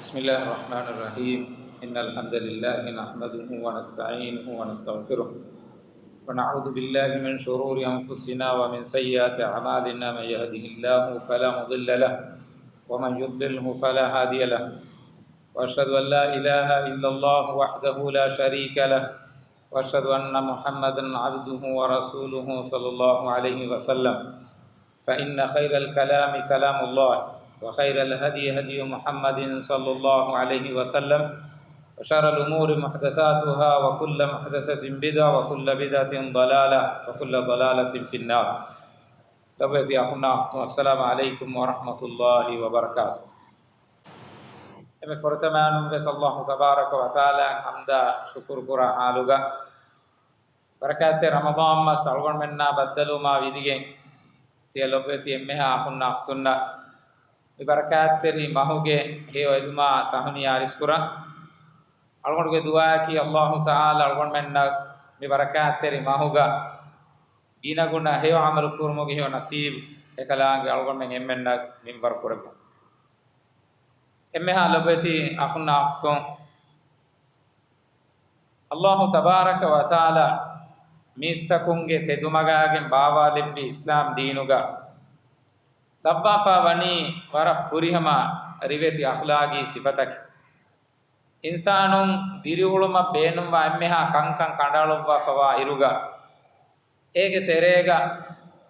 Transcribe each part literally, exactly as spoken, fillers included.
بسم الله الرحمن الرحيم. إن الحمد لله نحمده ونستعينه ونستغفره، ونعوذ بالله من شرور أنفسنا ومن سيئات أعمالنا. من يهده الله فلا مضل له، ومن يضلله فلا هادي له. وأشهد أن لا إله إلا الله وحده لا شريك له، وأشهد أن محمدا عبده ورسوله صلى الله عليه وسلم. فإن خير الكلام كلام الله، وخير الهدي هدي محمد صلى الله عليه وسلم، وشر الأمور محدثاتها، وكل محدثة بدعة، وكل بدعة ضلالة، وكل ضلالة في النار. ލޮބުވެތި އަޚުންނާ އުޚްތުން، السلام عليكم ورحمة الله وبركاته. އެންމެ ފުރަތަމައިން ވެސް އައްލާހު ތަބާރަކަ ވަތަޢާލާއަށް ޙަމްދާ ޝުކުރު ކުރާ ޙާލުގަ، ބަރަކާތްތެރި ރަމަޟާން މަސް އަޅުގަނޑުމެންނާ ބައްދަލުވުމާ ވިދިގެން، ތިޔަ ލޮބުވެތި އެންމެހާ އަޚުންނާ އުޚްތުންނަށް މި ބަރަކާތްތެރި މަހުގެ ހެޔޮ އެދުމާ ތަހުނިޔާ އަރިސްކުރަން. އަޅުގަނޑުގެ ދުޢާއަކީ އައްލާހު ތަޢާލާ އަޅުގަނޑުމެންނަށް މި ބަރަކާތްތެރި މަހުގަ ގިނަގުނަ ހެޔޮ ޢަމަލު ކުރުމުގެ ހެޔޮ ނަސީބު އެކަލާނގެ އަޅުގަނޑުމެން އެންމެންނަށް މިންވަރު ކުރެއްވުން. އެންމެހާ ލޮބުވެތި އަޚުންނާ އުޚްތުން، އައްލާހު ތަބާރަކަ ވަތަޢާލާ މީސްތަކުންގެ ތެދުމަގާގެން ބާވާލެއްވި އިސްލާމް ދީނުގަ ލައްވާފާ ވަނީ ވަރަށް ފުރިހަމަ ރިވެތި އަޚްލާގީ ސިފަތަކެއް. އިންސާނުން ދިރިއުޅުމަށް ބޭނުންވާ އެންމެހާ ކަންކަން ކަނޑައަޅުއްވާފަވާ އިރުގަ، އޭގެ ތެރޭގަ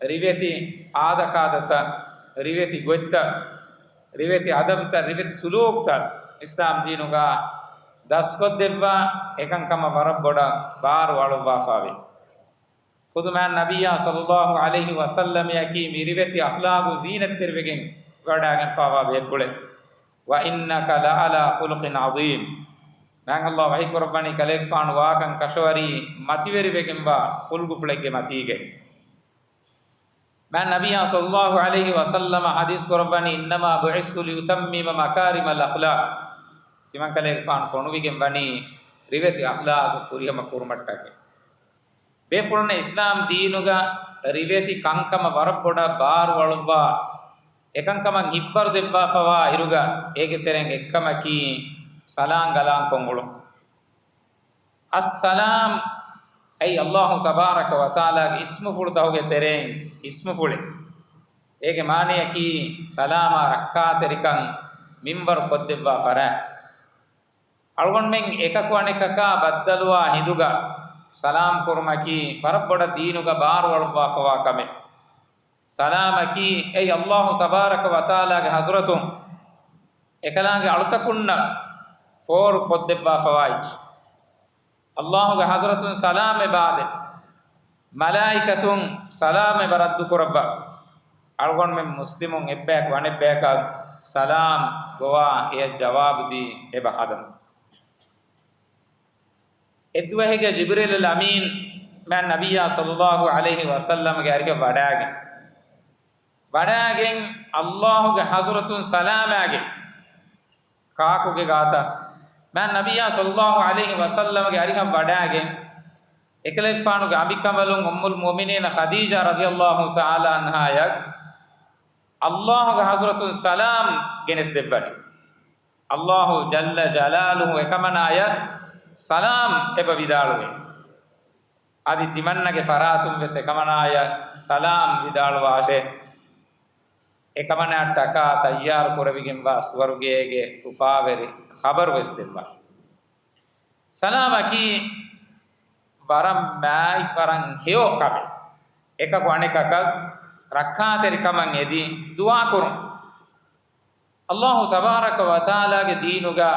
ރިވެތި އާދަކާދަތައް، ރިވެތި ގޮތްތައް، ރިވެތި އަދަބުތައް، ރިވެތި ސުލޫކުތައް އިސްލާމް ދީނުގަ ދަސްކޮށްދެއްވާ އެކަންކަމަށް ވަރަށް ބޮޑަށް ބާރު އަޅުއްވާފާވޭ. ޚުދު މާތް ނަބިއްޔާ ޞައްލައްލާހު ޢަލައިހި ވަސައްލަމައަކީ މި ރިވެތި އަޚްލާގު ޒީނަތްތެރިވެގެން ވަޑާގެންފާވާ ބޭފުޅެއް. وإنك لعلى خلق عظيم. މާތް ﷲ ވަޙީކުރައްވަނީ ކަލޭގެފާނު ވާކަން ކަށަވަރީ މަތިވެރިވެގެންވާ ޚުލްޤުފުޅެއްގެ މަތީގައި. މާތް ނަބިއްޔާ ޞައްލައްލާހު ޢަލައިހި ވަސައްލަމަ ޙަދީޘް ކުރައްވަނީ، إنما بعثت لأتمم مكارم الأخلاق. ތިމަން ކަލޭގެފާނު ފޮނުވިގެން ވަނީ ރިވެތި އަޚްލާގު ފުރިހަމަ ކުރުމަށްޓަކައި. ބޭފުޅުންނަށް އިސްލާމް ދީނުގަ ރިވެތި ކަންކަމަށް ވަރަށް ބޮޑަށް ބާރު އަޅުއްވާ، އެކަންކަމަށް ހިއްވަރު ދެއްވާފަވާ އިރުގަ، އޭގެ ތެރެއިން އެއްކަމަކީ ސަލާން ގަލާންކޮށް އުޅުން. އައްސަލާމް އައި ﷲ ތަބާރަކަ ވަތަޢާލާގެ އިސްމުފުޅުތަކުގެ ތެރެއިން އިސްމުފުޅެއް. އޭގެ މާނަޔަކީ ސަލާމާ ރައްކާތެރިކަން މިންވަރު ކޮށްދެއްވާ ފަރާތް. އަޅުގަނޑުމެން އެކަކު އަނެކަކާ ބައްދަލުވާ ހިނދުގަ ސަލާމް ކުރުމަކީ ވަރަށް ބޮޑަށް ދީނުގަ ބާރު އަޅުއްވާފަވާ ކަމެއް. ސަލާމަކީ އެއީ ﷲ ތަބާރަކަ ވަތަޢާލާގެ ޙަޟްރަތުން އެކަލާނގެ އަޅުތަކުންނަށް ފޯރު ކޮށްދެއްވާފަވާ އެއްޗެއް. ﷲގެ ޙަޟްރަތުން ސަލާމް އެބަ އާދޭ. މަލާއިކަތުން ސަލާމް އެބަ ރައްދު ކުރައްވާ. އަޅުގަނޑުމެން މުސްލިމުން އެއްބަޔަކު އަނެއްބަޔަކަށް ސަލާމް ގޮވާ އެޔަށް ޖަވާބު ދީ އެބަ ހަދަމުން. އެއްދުވަހެއްގަ ޖިބްރީލުލް އަމީން މާތް ނަބިއްޔާ ޞައްލައްލާހު ޢަލައިހި ވަސައްލަމްގެ އަރިހަށް ވަޑާގެން، ވަޑާގެން ﷲގެ ޙަޟްރަތުން ސަލާމާގެން، ކާކުގެ ގާތަށް މާތް ނަބިއްޔާ ޞައްލައްލާހު ޢަލައިހި ވަސައްލަމްގެ އަރިހަށް ވަޑާގެން، އެކަލޭގެފާނުގެ އަނބިކަނބަލުން އުއްމުލް މުއުމިނީނަ ޚަދީޖާ ރަޟިޔައްލާހު ތަޢާލާ ޢަންހާއަށް ﷲގެ ޙަޟްރަތުން ސަލާމް ގެނެސްދެއްވަނީ. ﷲ ޖައްލަ ޖަލާލުހު އެކަމަނާޔަށް ސަލާމް އެބަ ވިދާޅުވޭ. އަދި ތިމަންނަގެ ފަރާތުން ވެސް އެކަމަނާޔަށް ސަލާމް ވިދާޅުވާށޭ. އެކަމަނާއަށްޓަކާ ތައްޔާރު ކުރެވިގެންވާ ސުވަރުގޭގެ އުފާވެރި ޚަބަރު ވެސް ދެއްވާށޭ. ސަލާމަކީ ވަރަށް މާތް ވަރަށް ހެޔޮ ކަމެއް. އެކަކު އަނެކަކަށް ރައްކާތެރިކަމަށް އެދި ދުޢާ ކުރުން. ﷲ ތަބާރަކަ ވަތަޢާލާގެ ދީނުގަ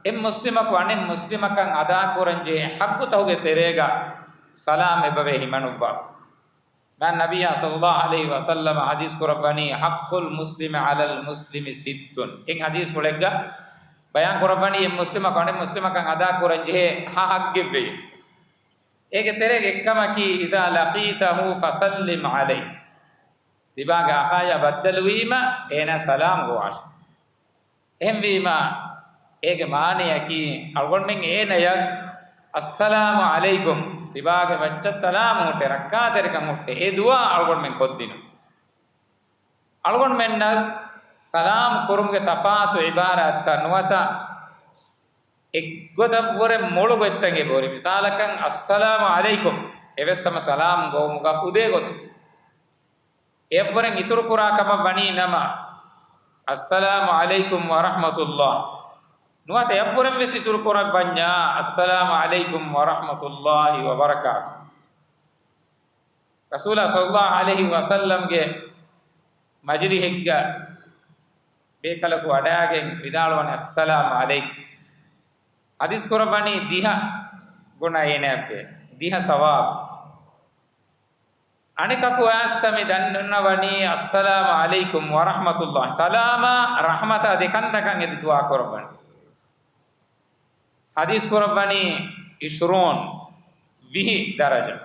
އެއް މުސްލިމަކު އަނެއް މުސްލިމަކަށް އަދާކުރަންޖެހޭ ޙައްޤުތަކުގެ ތެރޭގަ ސަލާމް އެބަވޭ ހިމަނުއްވާފަ. މާތް ނަބިއްޔާ ޞައްލައްލާހު ޢަލައިހި ވަސައްލަމަ ޙަދީޘް ކުރައްވަނީ، حق المسلم على المسلم ست. އެއް ޙަދީޘްފުޅެއްގަ ބަޔާން ކުރައްވަނީ އެއް މުސްލިމަކު އަނެއް މުސްލިމަކަށް އަދާކުރަންޖެހޭ ހަ ޙައްޤެއްވެޔޭ. އޭގެ ތެރޭގެ އެއްކަމަކީ، إذا لقيته فسلم عليه. ތިބާގެ އަޚާޔާ ބައްދަލުވީމަ، އޭނާ ސަލާމް ގޮވާށޭ. އެހެންވީމަ، އޭގެ މާނަޔަކީ، އަޅުގަނޑުމެން އޭނަޔަށް، السلام عليكم، ތިބާގެ މައްޗަށް ސަލާމް ހުއްޓޭ، ރައްކާތެރިކަން ހުއްޓޭ، އެ ދުޢާ އަޅުގަނޑުމެން ކޮށްދިނުން. އަޅުގަނޑުމެންނަށް ސަލާމް ކުރުމުގެ ތަފާތު ޢިބާރާތްތައް ނުވަތަ އެއްގޮތަށްވުރެ މޮޅު ގޮތްތައް އެބަހުރި. މިސާލަކަށް، އައްސަލާމު ޢަލައިކުމް އެވެސް ހަމަ ސަލާމް ގޮވުމުގަ ފުދޭ ގޮތުން. އެއަށްވުރެން އިތުރު ކުރާ ކަމަށް ވަނީ ނަމަ، އައްސަލާމު ޢަލައިކުމް ވަރަޙްމަތުﷲ. ނުވަތަ އެއަށްވުރެން ވެސް އިތުރު ކުރައްވަންޏާ، އައްސަލާމު ޢަލައިކުމް ވަރަޙްމަތުﷲ ވަބަރަކާތު. ރަސޫލާ ޞައްލަﷲ ޢަލައިހި ވަސައްލަމްގެ މަޖިލިހެއްގަ ބޭކަލަކު ވަޑައިގެން ވިދާޅުވަނީ، އައްސަލާމު ޢަލައިކުމް. ޙަދީޘް ކުރައްވަނީ ދިހަ ގުނަ އޭނާއަށްވޭ، ދިހަ ސަވާބު. އަނެކަކު އައިސް މި ދަންނަވަނީ، އައްސަލާމު ޢަލައިކުމް ވަރަޙްމަތުﷲ. ސަލާމާ ރަޙްމަތާ ދެކަންތަކަށް އެދި ދުޢާ ކުރައްވަނީ. ޙަދީޘް ކުރައްވަނީ ޢިޝްރޫން، ވިހި ދަރަޖަ.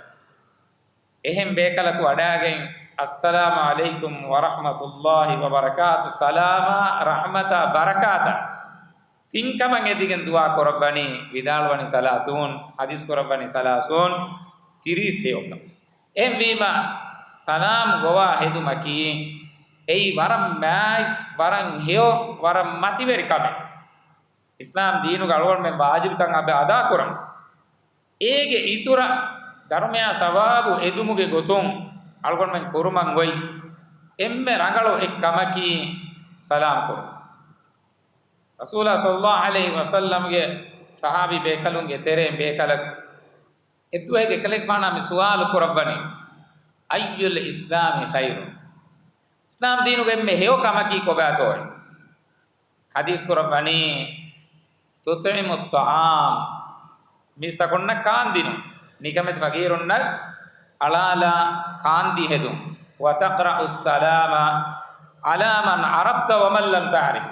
އެހެން ބޭކަލަކު ވަޑައިގެން، އައްސަލާމު ޢަލައިކުމް ވަރަޙްމަތުﷲ ވަބަރަކާތު، ސަލާމާ ރަޙްމަތާ ބަރަކާތާ ތިން ކަމަށް އެދިގެން ދުޢާ ކުރައްވަނީ، ވިދާޅުވަނީ ސަލާސޫން، ޙަދީޘް ކުރައްވަނީ ސަލާސޫން، ތިރީސް ހެޔޮކަން. އެހެންވީމަ، ސަލާމް ގޮވާ ހެދުމަކީ އެއީ ވަރަށް މާތް، ވަރަށް ހެޔޮ، ވަރަށް މަތިވެރި ކަމެއް. އިސްލާމް ދީނުގަ އަޅުގަނޑުމެން ވާޖިބުތައް އަބަ އަދާކުރަން. އޭގެ އިތުރަށް ދަރުމަޔާ ސަވާބު އެދުމުގެ ގޮތުން އަޅުގަނޑުމެން ކުރުމަށް އޮތް އެންމެ ރަނގަޅު އެއް ކަމަކީ ސަލާމް ކުރުން. ރަސޫލާ ޞައްލަﷲ ޢަލައިހި ވަސައްލަމްގެ ޞަޙާބީ ބޭކަލުންގެ ތެރެއިން ބޭކަލަކު އެއްދުވަހެއްގެ އެކަލޭގެފާނާ މި ސުވާލު ކުރައްވަނީ، އައްޔުލް އިސްލާމި ޚައިރު؟ އިސްލާމް ދީނުގެ އެންމެ ހެޔޮ ކަމަކީ ކޮބާތޯއޭ؟ ޙަދީޘް ކުރައްވަނީ، تطعم الطعام، މީސްތަކުންނަށް ކާންދިނުން، ނިކަމެތި ފަގީރުންނަށް އަޅާލާ ކާންދީ ހެދުން، وتقرأ السلام على من عرفت ومن لم تعرف،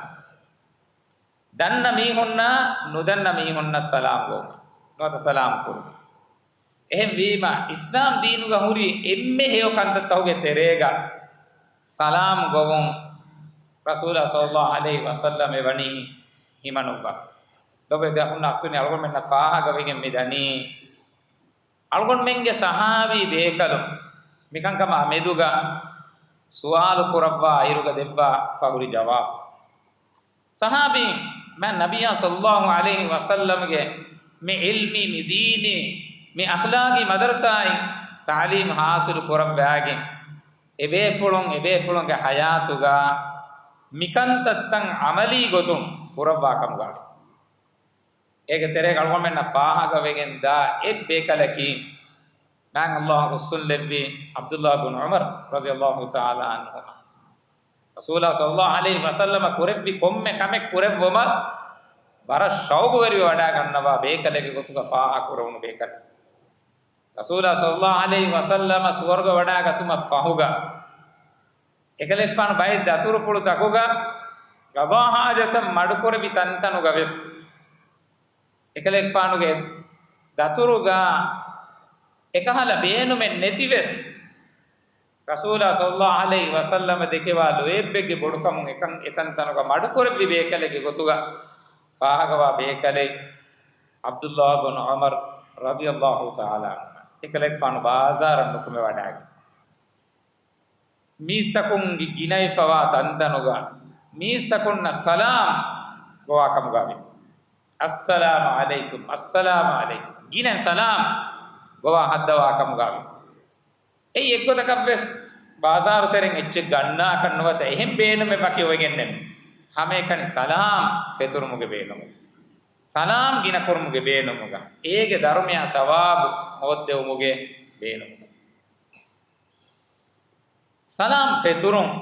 ދަންނަ މީހުންނާ ނުދަންނަ މީހުންނަށް ސަލާމް ގޮވުން، ނުވަތަ ސަލާމް ކުރުން. އެހެންވީމަ، އިސްލާމް ދީނުގަ ހުރި އެންމެ ހެޔޮ ކަންތައްތަކުގެ ތެރޭގަ ސަލާމް ގޮވުން ރަސޫލާ ޞައްލަﷲ ޢަލައިހި ވަސައްލަމް ވަނީ ހިމަނުއްވާ. ލޮބުވެތި އަޚުންނާ އުޚްތުންނޭ، އަޅުގަނޑުމެންނަށް ފާހަގަވެގެން މި ދަނީ، އަޅުގަނޑުމެންގެ ޞަޙާބީ ބޭކަލުން މިކަންކަމާ މެދުގަ ސުވާލު ކުރައްވާ އިރުގަ ދެއްވާ ފަހުރި ޖަވާބު. ޞަޙާބީން މާތް ނަބިއްޔާ ޞައްލަﷲ ޢަލައިހި ވަސައްލަމްގެ މި ޢިލްމީ، މި ދީނީ، މި އަޚްލާޤީ މަދަރުސާއިން ތަޢުލީމް ޙާޞިލު ކުރައްވާގެން، އެބޭފުޅުން އެބޭފުޅުންގެ ޙަޔާތުގަ މިކަންތައްތައް ޢަމަލީ ގޮތުން ކުރައްވާ ކަމުގައި. އޭގެ ތެރޭގަ އަޅުގަނޑުމެންނަށް ފާހަގަވެގެން ދާ އެއް ބޭކަލަކީ، މާތް ﷲ ގެ ރަސޫލު ޢަބްދުﷲ ބުނު ޢުމަރު ރަޟިޔަﷲ ތަޢާލާ ޢަންހުމާ. ރަސޫލާ ޞައްލަﷲ ޢަލައިހި ވަސައްލަމަ ކުރެއްވި ކޮންމެ ކަމެއް ކުރެއްވުމަށް ވަރަށް ޝައުގުވެރިވެ ވަޑައިގަންނަވާ ބޭކަލެއްގެ ގޮތުގަ ފާހަގަކުރެވުނު ބޭކަލެއް. ރަސޫލާ ޞައްލަﷲ ޢަލައިހި ވަސައްލަމަ ސުވަރުގެ ވަޑައިގަތުމަށް ފަހުގަ، އެކަލޭގެފާނު ބައެއް ދަތުރުފުޅުތަކުގަ ޤަޟާ ޙާޖަތަށް މަޑުކުރެއްވި ތަންތަނުގަ ވެސް، އެކަލޭގެފާނުގެ ދަތުރުގަ އެކަހަލަ ބޭނުމެއް ނެތިވެސް، ރަސޫލާ ޞައްލަﷲ ޢަލައިހި ވަސައްލަމަ ދެކެވާ ލޯތްބެއްގެ ބޮޑުކަމުން އެކަން އެތަންތަނުގަ މަޑުކުރެއްވި ބޭކަލެއްގެ ގޮތުގަ ފާހަގަވާ ބޭކަލެއް ޢަބްދުﷲ ބުނު ޢުމަރު ރަޟިޔަﷲ ތަޢާލާ ޢަންހުމާ. އެކަލޭގެފާނު ބާޒާރަށް ނުކުމެ ވަޑައިގެން، މީސްތަކުން ގި-، ގިނަވެފަވާ ތަންތަނުގަ މީސްތަކުންނަށް ސަލާމް ގޮވާ ކަމުގައި، އައްސަލާމު ޢަލައިކުމް، އައްސަލާމު ޢަލައިކުމް، ގިނަ ސަލާމް ގޮވާ ހައްދަވާ ކަމުގައި. އެއީ އެއްގޮތަކަށްވެސް ބާޒާރު ތެރެއިން އެއްޗެއް ގަންނާކަށް ނުވަތަ އެހެން ބޭނުމެއް ވަކި އޮވެގެންނެއް، ހަމައެކަނި ސަލާމް ފެތުރުމުގެ ބޭނުމުގަ، ސަލާމް ގިނަކުރުމުގެ ބޭނުމުގަ، އޭގެ ދަރުމަޔާ ސަވާބު ހޯއްދެވުމުގެ ބޭނުމުގަ. ސަލާމް ފެތުރުން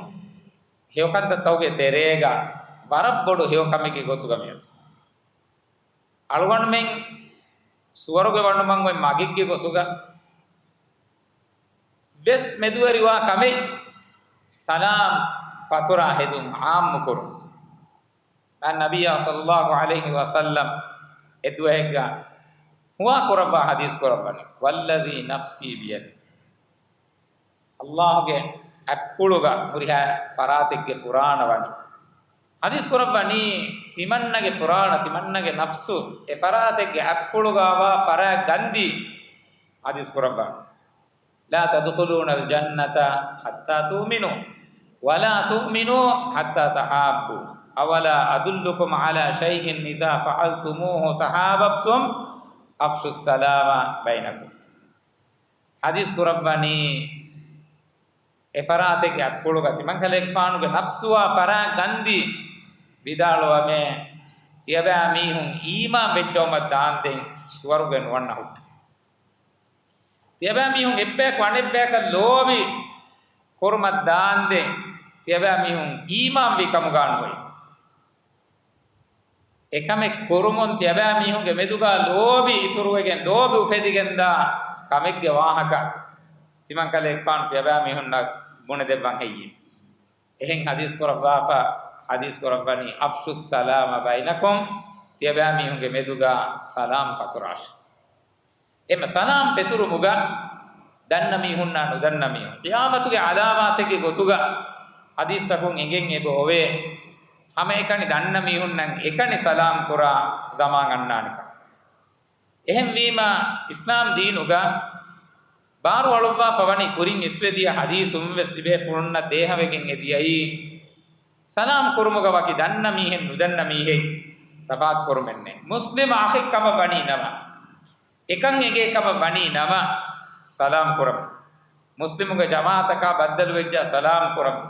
ހެޔޮކަންތައްތަކުގެ ތެރޭގަ ވަރަށް ބޮޑު ހެޔޮކަމެއްގެ ގޮތުގަ މިއޮތީ. އަޅުގަނޑުމެން ސުވަރުގެ ވަނުމަށް އޮތް މަގެއްގެ ގޮތުގަ ވެސް މެދުވެރިވާ ކަމެއް ސަލާމް ފަތުރާ ހެދުން ޢާއްމުކުރުން. މާތް ނަބިއްޔާ ޞައްލަﷲ ޢަލައިހި ވަސައްލަމް އެއްދުވަހެއްގަ ހުވާ ކުރައްވާ ޙަދީޘް ކުރައްވަނީ، والذي نفسي بيده، ﷲ ގެ އަތްޕުޅުގަ ހުރިހާ ފަރާތެއްގެ ފުރާނަ ވަނީ. ޙަދީޘް ކުރައްވަނީ، ތިމަންނަގެ ފުރާނަ، ތިމަންނަގެ ނަފްސު އެ ފަރާތެއްގެ އަތްޕުޅުގަވާ ފަރާތް ގަންދީ. ޙަދީޘް ކުރައްވަނީ، لا تدخلون الجنة حتى تؤمنوا، ولا تؤمنوا حتى تحابوا، أولا أدلكم على شيء إذا فعلتموه تحاببتم، أفشوا السلام بينكم. ޙަދީޘް ކުރައްވަނީ، އެ ފަރާތެއްގެ އަތްޕުޅުގަ ތިމަންކަލޭގެފާނުގެ ނަފްސުވާ ފަރާތް ގަންދީ، ވިދާޅުވަމޭ، ތިޔަބައިމީހުން އީމާން ވެއްޖައުމަށް ދާންދެން ސުވަރުގެ ނުވަންނަ ހުއްޓެވެ. ތިޔަބައިމީހުން އެއްބަޔަކު އަނެއްބަޔަކަށް ލޯބި ކުރުމަށް ދާންދެން، ތިޔަބައިމީހުން އީމާންވި ކަމުގާ ނުވަތަ އެކަމެއް ކުރުމުން ތިޔަބައިމީހުންގެ މެދުގާ ލޯބި އިތުރުވެގެން، ލޯބި އުފެދިގެންދާ ކަމެއްގެ ވާހަކަ ތިމަންކަލޭގެފާނު ތިޔަބައިމީހުންނަށް ބުނެދެއްވަން ހެއްޔޭ؟ އެހެން ޙަދީޘް ކުރައްވާފަ، ޙަދީޘް ކުރައްވަނީ، أفشوا السلام بينكم، ތިޔަބައިމީހުންގެ މެދުގާ ސަލާމް ފަތުރާށި. އެމަ ސަލާމް ފެތުރުމުގަ ދަންނަ މީހުންނާ ނުދަންނަ މީހުން، ޤިޔާމަތުގެ ޢަލާމާތެއްގެ ގޮތުގަ ޙަދީޘްތަކުން އެނގެން އެބަ އޮވޭ، ހަމައެކަނި ދަންނަ މީހުންނަށް އެކަނި ސަލާމް ކުރާ ޒަމާން އަންނާނެކަން. އެހެންވީމަ، އިސްލާމް ދީނުގަ ބާރު އަޅުއްވާފަ ވަނީ ކުރިން އިސްވެދިޔަ ޙަދީޘުން ވެސް ތިބޭފުޅުންނަށް ދޭހަވެގެން އެދިޔައީ، ސަލާމް ކުރުމުގަ ވަކި ދަންނަ މީހެއް ނުދަންނަ މީހެއް ތަފާތު ކުރުމެއް ނެތް. މުސްލިމް އަޚެއް ކަމަށް ވަނީ ނަމަ، އެކަން އެނގޭ ކަމަށް ވަނީ ނަމަ، ސަލާމް ކުރަމު. މުސްލިމުގެ ޖަމާޢަތަކާ ބައްދަލުވެއްޖާ ސަލާމް ކުރަމު.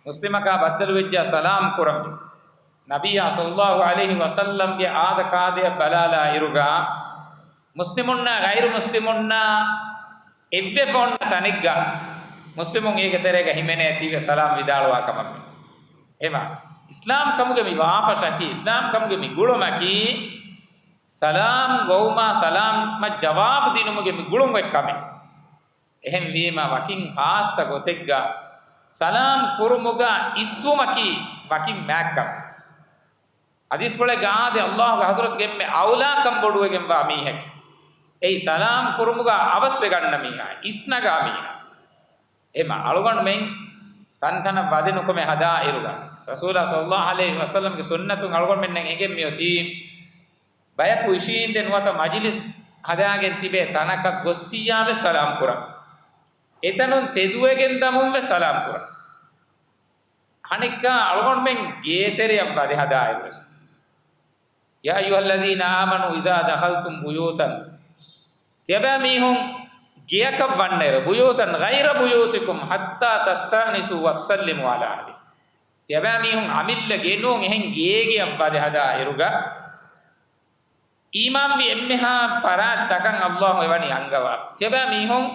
މުސްލިމަކާ ބައްދަލުވެއްޖާ ސަލާމް ކުރަމު. ނަބިއްޔާ ޞައްލައްލާހު ޢަލައިހި ވަސައްލަމްގެ ޢާދަ ޤާއިދައަށް ބަލާލާ އިރުގަ، މުސްލިމުންނާ ޣައިރު މުސްލިމުންނާ އެއްވެފަ އޮންނަ ތަނެއްގަ، މުސްލިމުން އޭގެ ތެރޭގަ ހިމެނޭ ތީވެ ސަލާމް ވިދާޅުވާ ކަމަށް. އެމަ، އިސްލާމް ކަމުގެ މި ވާފަށަކީ، އިސްލާމް ކަމުގެ މި ގުޅުމަކީ، ސަލާމް ގޮވުމާ، ސަލާމަށް ޖަވާބު ދިނުމުގެ މި ގުޅުން އޮތް ކަމެއް. އެހެންވީމަ، ވަކިން ޚާއްޞަ ގޮތެއްގަ ސަލާމް ކުރުމުގަ އިސްވުމަކީ ވަކިން މާތްކަމެއް. ޙަދީޘްފުޅެއްގަ އާދެ، އައްލާހުގެ ޙަޟްރަތުގެ އެންމެ އައުލާކަން ބޮޑުވެގެންވާ މީހަކީ، އެއީ ސަލާމް ކުރުމުގަ އަވަސްވެގަންނަ މީހާ، އިސްނަގާ މީހާ. އެމަ އަޅުގަނޑުމެން ތަންތަނަށް ވަދެ ނުކުމެ ހަދާ އިރުގަ، ރަސޫލާ ޞައްލައްލާހު ޢަލައިހި ވަސައްލަމްގެ ސުންނަތުން އަޅުގަނޑުމެންނަށް އެނގެން މިއޮތީ، ބަޔަކު އިށީނދެ ނުވަތަ މަޖިލިސް ހަދާގެން ތިބޭ ތަނަކަށް ގޮއްސިއްޔާ ވެސް ސަލާމް ކުރަން. އެތަނުން ތެދުވެގެން ދަމުން ވެސް ސަލާމް ކުރަން. އަނެއްކާ އަޅުގަނޑުމެން ގޭތެރެއަށް ވަދެ ހަދާއިރު ވެސް، يا أيها الذين آمنوا إذا دخلتم بيوتا، ތިޔަބައި މީހުން ގެޔަކަށް ވަންނައިރު، بيوتا غير بيوتكم حتى تستأنسوا وتسلموا على أهلها، ތިޔަބައި މީހުން އަމިއްލަ ގެ ނޫން އެހެން ގޭގެއަށް ވަދެ ހަދާ އިރުގަ، އީމާންވި އެންމެހާ ފަރާތްތަކަށް އައްލާހު އެވަނީ އަންގަވާފަ. ތިޔަބައި މީހުން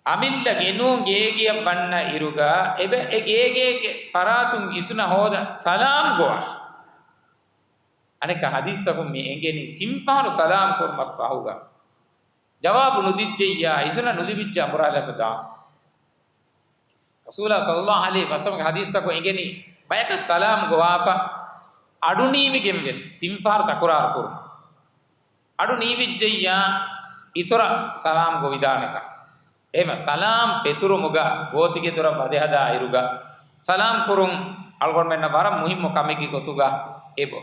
އަމިއްލަ ގެ ނޫން ގޭގެއަށް ވަންނަ އިރުގަ، އެބަ-، އެ ގޭގޭގެ ފަރާތުން އިސުނަ ހޯދަ ސަލާމް ގޮވާށި. އަނެއްކާ ޙަދީޘްތަކުން މި އެނގެނީ ތިން ފަހަރު ސަލާމް ކުރުމަށްފަހުގަ ޖަވާބު ނުދިއްޖެއްޔާ، އިސުނަ ނުލިބިއްޖާ މުރާލަފަ ދާ. ރަސޫލާ ޞައްލައްލާހު ޢަލައިހި ވަސައްލަމްގެ ޙަދީޘްތަކުން އެނގެނީ، ބަޔަކަށް ސަލާމް ގޮވާފަ، އަޑު ނީވިގެން ވެސް ތިން ފަހަރު ތަކުރާރު ކުރުން. އަޑު ނީވިއްޖެއްޔާ، އިތުރަށް ސަލާމް ގޮވިދާނެކަން. އެހެމަ ސަލާމް ފެތުރުމުގަ ގޯތިގެ ދޮރަށް ވަދެހަދާ އިރުގަ، ސަލާމް ކުރުން އަޅުގަނޑުމެންނަށް ވަރަށް މުހިއްމު ކަމެއްގެ ގޮތުގަ އެބަ.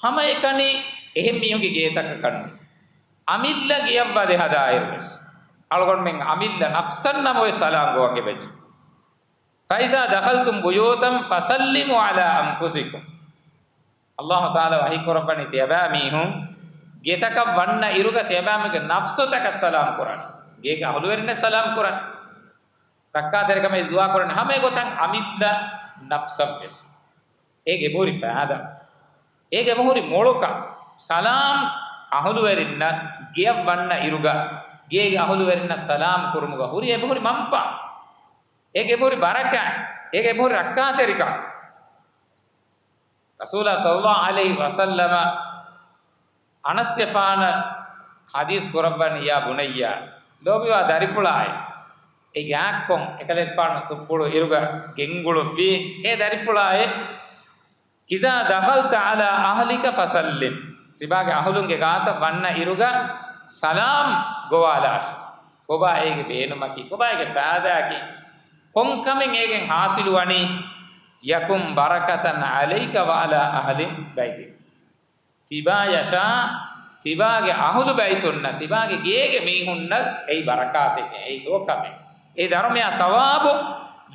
ހަމައެކަނި އެހެން މީހުންގެ ގޭތަކަކަށް ނޫން. އަމިއްލަ ގެޔަށް ވަދެ ހަދާއިރު ވެސް، އަޅުގަނޑުމެން އަމިއްލަ ނަފްސަށް ނަމަވެސް ސަލާމް ގޮވަން އެބަޖެހޭ. فإذا دخلتم بيوتا فسلموا على أنفسكم. އައްލާހު ތަޢާލާ ވަޙީ ކުރައްވަނީ ތިޔަބައިމީހުން ގެތަކަށް ވަންނަ އިރުގަ ތިޔަބައިމީހުންގެ ނަފްސުތަކަށް ސަލާމް ކުރާށި. ގޭގެ އަހުލުވެރިންނަށް ސަލާމް ކުރަން. ރައްކާތެރިކަމެއް ދުޢާ ކުރަން. ހަމަ އެގޮތަށް އަމިއްލަ ނަފްސަށް ވެސް. އޭގެ އެބަހުރި ފައިދާ، އޭގެ އެބަހުރި މޮޅުކަން، ސަލާމް އަހުލުވެރިންނަށް ގެޔަށް ވަންނަ އިރުގަ، ގޭގެ އަހުލުވެރިންނަށް ސަލާމް ކުރުމުގަ ހުރި އެބަހުރި މަންފާ، އޭގެ އެބަހުރި ބަރަކާތް، އޭގެ އެބަހުރި ރައްކާތެރިކަން. ރަސޫލާ ޞައްލައްލާހު ޢަލައިހި ވަސައްލަމަ އަނަސްގެފާނަށް ޙަދީޘް ކުރައްވަނީ، يا بني، ލޯބިވާ ދަރިފުޅާއޭ، އެ ގާތްކޮން އެކަލޭގެފާނު ތުއްޕުޅު އިރުގަ ގެންގުޅުއްވީ، އޭ ދަރިފުޅާއޭ، إذا دخلت على أهلك فسلم. ތިބާގެ އަހުލުންގެ ގާތަށް ވަންނަ އިރުގަ ސަލާމް ގޮވާލާށި. ކޮބާ އޭގެ ބޭނުމަކީ؟ ކޮބާ އޭގެ ފައިދާއަކީ؟ ކޮން ކަމެއް އޭގެން ޙާޞިލު ވަނީ؟ يكن بركة عليك وعلى أهل بيتك. ތިބާޔަށާ، ތިބާގެ އަހުލު ބައިތުންނަށް، ތިބާގެ ގޭގެ މީހުންނަށް އެއީ ބަރަކާތެއް، އެއީ ދޯ ކަމެއް. އެ ދަރުމަޔާ ސަވާބު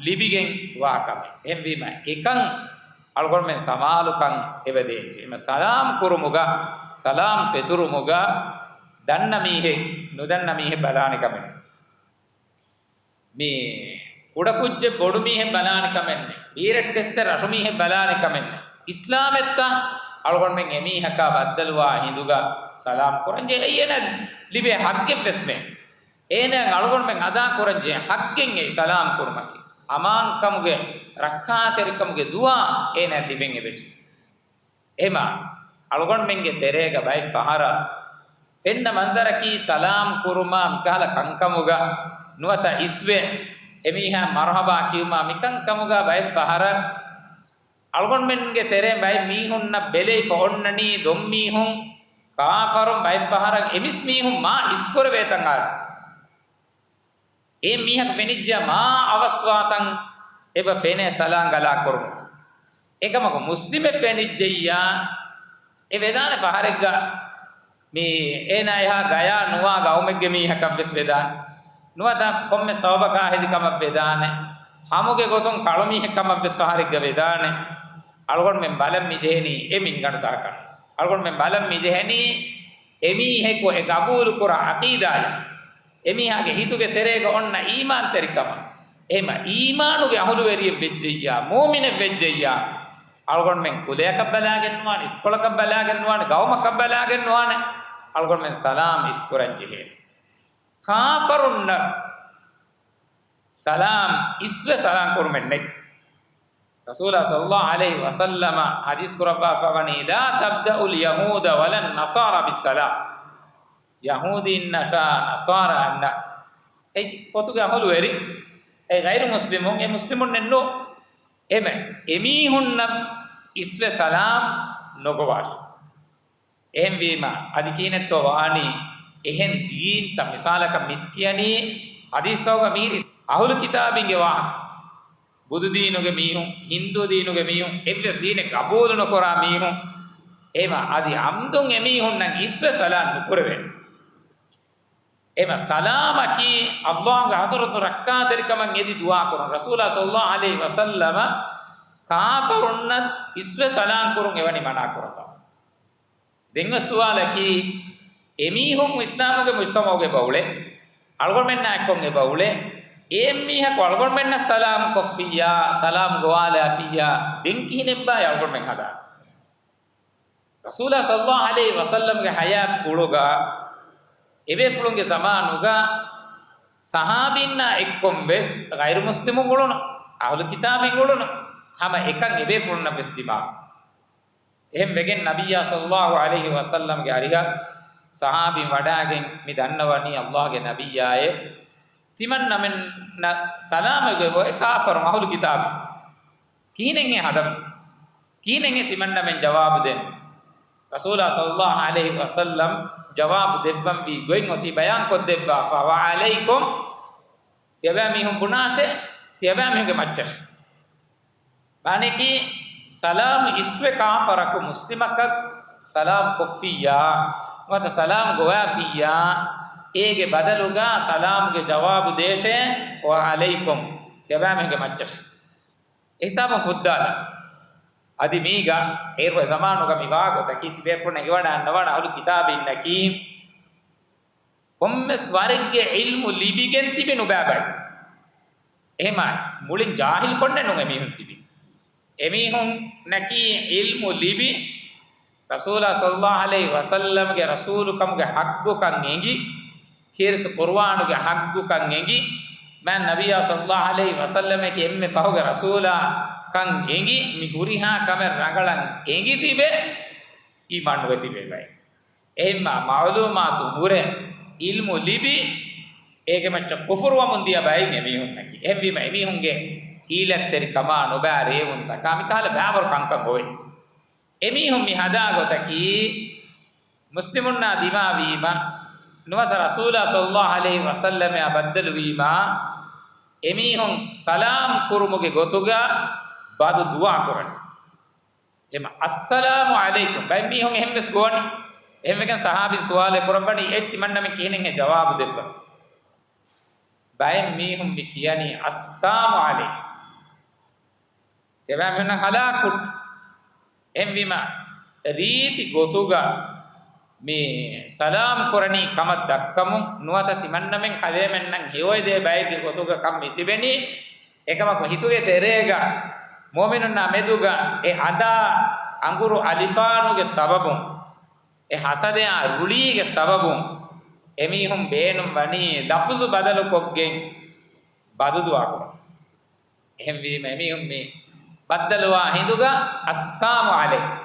ލިބިގެން ވާ ކަމެއް. އެހެންވީމަ، އެކަން އަޅުގަނޑުމެން ސަމާލުކަން އެބަދޭންޖެހޭ. ސަލާމް ކުރުމުގަ، ސަލާމް ފެތުރުމުގަ ދަންނަ މީހެއް، ނުދަންނަ މީހެއް ބަލާނެ ކަމެއް ނެތް. މި ކުޑަކުއްޖެއް ބޮޑު މީހެއް ބަލާނެ ކަމެއް ނެތް. ބީރައްޓެއްސެއް ރަށު މީހެއް ބަލާނެ ކަމެއް ނެތް. އިސްލާމެއްތަ އަޅުގަނޑުމެން އެމީހަކާ ބައްދަލުވާ ހިނދުގަ ސަލާމް ކުރަންޖެހޭ. އެއީ އޭނަ ލިބޭ ހައްގެއްވެސް މެ. އޭނައަށް އަޅުގަނޑުމެން އަދާ ކުރަންޖެހޭ ހައްގެއް އެއީ ސަލާމް ކުރުމަކީ. އަމާންކަމުގެ، ރައްކާތެރިކަމުގެ ދުޢާ އޭނައަށް ލިބެން އެބަޖެހޭ. އެހެމަ އަޅުގަނޑުމެންގެ ތެރޭގަ ބައެއް ފަހަރަށް ފެންނަ މަންޒަރަކީ ސަލާމް ކުރުމާ މިކަހަލަ ކަންކަމުގަ ނުވަތަ އިސްވެ އެމީހާ މަރުޙަބާ ކިޔުމާ މިކަންކަމުގަ ބައެއް ފަހަރަށް އަޅުގަނޑުމެންގެ ތެރޭން ބައެއް މީހުންނަށް ބެލެވިފަ އޮންނަނީ ދޮންމީހުން، ކާފަރުން ބައެއް ފަހަރަށް އެމީސް މީހުން މާ އިސްކުރެވޭތަން އާދެ. އެ މީހަކު ފެނިއްޖެ މާ އަވަސްވާތަން އެބަ ފެނޭ ސަލާން ގަލާ ކުރުމުގަ. އެކަމަކު މުސްލިމެއް ފެނިއްޖެއްޔާ އެ ވެދާނެ ފަހަރެއްގަ މި އޭނާ އެހާ ގަޔާ ނުވާ ގައުމެއްގެ މީހަކަށްވެސް ވެދާނެ. ނުވަތަ ކޮންމެ ސަބަބަކާ ހެދި ކަމަށް ވެދާނެ. ހަމުގެ ގޮތުން ކަޅު މީހެއް ކަމަށްވެސް ފަހަރެއްގަ ވެދާނެ. އަޅުގަނޑުމެން ބަލަން މިޖެހެނީ އެ މިންގަނޑުތަކަކަށް. އަޅުގަނޑުމެން ބަލަން މިޖެހެނީ އެމީހަކު އެ ގަބޫލުކުރާ ޢަޤީދާއެއް، އެމީހާގެ ހިތުގެ ތެރޭގަ އޮންނަ އީމާންތެރިކަމަށް. އެހެމަ އީމާނުގެ އަހުލުވެރިއެއް ވެއްޖެއްޔާ، މުއުމިނެއް ވެއްޖެއްޔާ، އަޅުގަނޑުމެން ކުލަޔަކަށް ބަލާގެން ނުވާނެ، އިސްކޮޅަކަށް ބަލާގެން ނުވާނެ، ގައުމަކަށް ބަލާގެން ނުވާނެ. އަޅުގަނޑުމެން ސަލާމް އިސްކުރަން ޖެހޭނެ. ކާފަރުންނަށް ސަލާމް އިސްވެ ސަލާމް ކުރުމެއް ނެތް. ރަސޫލާ ޞައްލައްލާހު ޢަލައިހި ވަސައްލަމަ ޙަދީޘް ކުރައްވާފަވަނީ، "لا تبدأوا اليهود ولا النصارى بالسلام." ޔަހޫދީންނަށާ ނަޞާރާއަށް ނަ، އެ ފޮތުގެ އަހުލުވެރި، އެ ޣައިރު މުސްލިމުން، އެ މުސްލިމުންނެއްނު، އެމެ، އެމީހުންނަށް އިސްވެ ސަލާމް ނުގޮވާށި. އެހެންވީމަ، އަދި ކިހިނެއްތޯ ވާނީ؟ އެހެން ދީންތައް މިސާލަކަށް މި ކިޔަނީ ޙަދީޘްތަކުގަ މިހިރި އަހުލު ކިތާބިންގެ ވާހަކަ. ބުދުދީނުގެ މީހުން، ހިންދޫ ދީނުގެ މީހުން، އެއްވެސް ދީނެއް ގަބޫލު ނުކުރާ މީހުން. އެހެމަ އަދި ޢަމްދުން އެމީހުންނަށް އިސްވެ ސަލާމް ނުކުރެވޭނެ. އެހެމަ ސަލާމަކީ ﷲގެ ޙަޟްރަތުން ރައްކާތެރިކަމަށް އެދި ދުޢާ ކުރުން. ރަސޫލާ ޞައްލައްލާހު ޢަލައިހި ވަސައްލަމަ ކާފަރުންނަށް އިސްވެ ސަލާމް ކުރުން އެވަނީ މަނާ ކުރައްވާ. ދެން އޮތް ސުވާލަކީ، އެމީހުން އިސްލާމުގެ މުޖްތަމަޢުގަ އެބަ އުޅޭ، އަޅުގަނޑުމެންނާ އެއްކޮށް އެބަ އުޅޭ، އެ އެއްމީހަކު އަޅުގަނޑުމެންނަށް ސަލާމް ކޮށްފިއްޔާ، ސަލާމް ގޮވާލާފިއްޔާ، ދެން ކިހިނެއްބާ އަޅުގަނޑުމެން ހަދާނީ؟ ރަސޫލާ ޞައްލައްލާހު ޢަލައިހި ވަސައްލަމްގެ ޙަޔާތްޕުޅުގަ، އެބޭފުޅުންގެ ޒަމާނުގަ ޞަޙާބީންނާ އެއްކޮށް ވެސް ޣައިރު މުސްލިމުން އުޅުނު، އަހުލު ކިތާބީން އުޅުނު، ހަމަ އެކަން އެބޭފުޅުންނަށް ވެސް ދިމާވި. އެހެން ވެގެން ނަބިއްޔާ ޞައްލައްލާހު ޢަލައިހި ވަސައްލަމްގެ އަރިހަށް ޞަޙާބީން ވަޑާގެން މި ދަންނަވަނީ ﷲގެ ނަބިއްޔާއޭ، ތިމަންނަމެންނަށް ސަލާމަތް ގޮވޭ ކާފަރުން އަހުލު ކިތާބު. ކިހިނެއްހޭ ހަދަން؟ ކިހިނެއްހޭ ތިމަންނަމެން ޖަވާބު ދޭން؟ ރަސޫލާ ޞައްލައްލާހު ޢަލައިހި ވަސައްލަމް ޖަވާބު ދެއްވަންވީ ގޮތް އޮތީ ބަޔާންކޮށްދެއްވާފަ، "وعليكم." ތިޔަބައިމީހުން ބުނާށޭ، ތިޔަބައިމީހުންގެ މައްޗަށް. މާނައަކީ، ސަލާމް އިސްވެ ކާފަރަކު މުސްލިމަކަށް ސަލާމް ކޮށްފިއްޔާ، ނުވަތަ ސަލާމް ގޮވާފިއްޔާ، އޭގެ ބަދަލުގަ ސަލާމްގެ ޖަވާބު ދޭށޭ، "وعليكم." ތިޔަބައިމީހުންގެ މައްޗަށް. އެހިސާބުން ފުއްދާލަން. އަދި މީގަ އޭރު އެ ޒަމާނުގަ މި ވާގޮތަކީ ތިބޭފުޅުން އެނގިވަޑައިގަންނަވާނެ އަހުލު ކިތާބީންނަކީ ކޮންމެސް ވަރެއްގެ ޢިލްމު ލިބިގެން ތިބި ނުބައި ބައެއް. އެހެމާ މުޅިން ޖާހިލް ކޮންނެއް ނޫން އެމީހުން ތިބި. އެމީހުންނަކީ ޢިލްމު ލިބި، ރަސޫލާ ޞައްލައްލާހު ޢަލައިހި ވަސައްލަމްގެ ރަސޫލުކަމުގެ ޙައްޤުކަން އެނގި، ކީރިތި ޤުރުއާނުގެ ޙައްޤުކަން އެނގި، މާތް ނަބިއްޔާ ޞައްލައްލާހު ޢަލައިހި ވަސައްލަމަކީ އެންމެ ފަހުގެ ރަސޫލާ ކަން އެނގި، މި ހުރިހާ ކަމެއް ރަނގަޅަށް އެނގި ތިބެ، އީމާން ނުވެ ތިބޭ ބައެއް. އެހެންމާ މަޢުލޫމާތު ހުރެ، ޢިލްމު ލިބި، އޭގެ މައްޗަށް ކުފުރުވަމުން ދިޔަ ބައެއް އެމީހުންނަކީ. އެހެންވީމަ އެމީހުންގެ ހީލަތްތެރިކަމާ ނުބައި ރޭވުންތަކާ މިކަހަލަ ބައިވަރު ކަންކަން އޮވޭ. އެމީހުން މި ހަދާ ގޮތަކީ، މުސްލިމުންނާ ދިމާވީމަ، ނުވަތަ ރަސޫލާ ޞައްލައްލާހު ޢަލައިހި ވަސައްލަމާ ބައްދަލުވީމަ، އެމީހުން ސަލާމް ކުރުމުގެ ގޮތުގަ ބަދު ދުޢާ ކުރަނީ. އެމަ، "އައްސަލާމު ޢަލައިކުމް." ބައެއް މީހުން އެހެން ވެސް ގޮވަނީ. އެހެންވެގެން ޞަޙާބީން ސުވާލެއް ކުރައްވަނީ، "އޭ ތިމަންނަމެން ކިހިނެއްހޭ ޖަވާބު ދެއްވަން؟" ބައެއް މީހުން މި ކިޔަނީ އައްސާމު ޢަލައިކުމް. ތިބާމީހުންނަށް ހަލާކު. އެހެންވީމަ، ރީތި ގޮތުގަ މި ސަލާމް ކުރަނީ ކަމަށް ދައްކަމުން ނުވަތަ ތިމަންނަމެން ކަލޭމެންނަށް ހެޔޮއެދޭ ބައެއްގެ ގޮތުގަ ކަން މި ތިބެނީ. އެކަމަކު ހިތުގެ ތެރޭގަ މުއުމިނުންނާ މެދުގަ އެ އަނދާ އަނގުރު އަލިފާނުގެ ސަބަބުން، އެ ހަސަދަޔާ ރުޅީގެ ސަބަބުން އެމީހުން ބޭނުން ވަނީ ލަފުޒު ބަދަލުކޮށްގެން ބަދުދުޢާ ކުރުން. އެހެންވީމަ، އެމީހުން މި ބައްދަލުވާ ހިނދުގަ އައްސާމު ޢަލައިކުމް.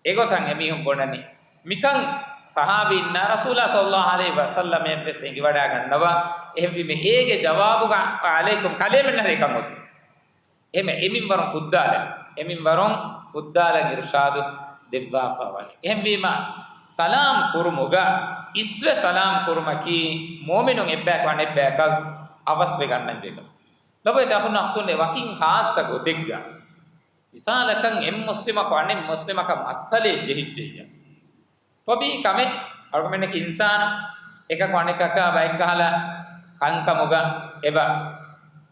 އެގޮތަށް އެމީހުން ބުނަނީ. މިކަން ޞަޙާބީންނާ ރަސޫލާ ޞައްލައްލާހު ޢަލައިހި ވަސައްލަމަށްވެސް އެނގިވަޑައިގަންނަވާ. އެހެންވީމަ، އޭގެ ޖަވާބުގަ ޢަލައިކުމް ކަލޭމެންނަށް އެކަން އޮތީ. އެހެންވީމަ، އެމިންވަރުން ފުއްދާލަން، އެމިންވަރުން ފުއްދާލަން އިރުޝާދު ދެއްވާފަ ވަނީ. އެހެންވީމަ، ސަލާމް ކުރުމުގަ އިސްވެ ސަލާމް ކުރުމަކީ މުއުމިނުން އެއްބަޔަކު އަނެއްބަޔަކަށް އަވަސްވެ ގަންނަން ޖެހޭ. ލޮބުވެތި އަޚުންނާ އުޚްތުންނޭ، ވަކިން ޚާއްޞަ ގޮތެއްގަ މިސާލަކަށް އެއް މުސްލިމަކު އަނެއް މުސްލިމަކަށް މައްސަލައެއް ޖެހިއްޖެއްޔާ، ޠަބީޢީ ކަމެއް. އަޅުގަނޑުމެންނަކީ އިންސާނުން، އެކަކު އަނެކަކާ ބައެއްކަހަލަ ކަންކަމުގަ އެބަ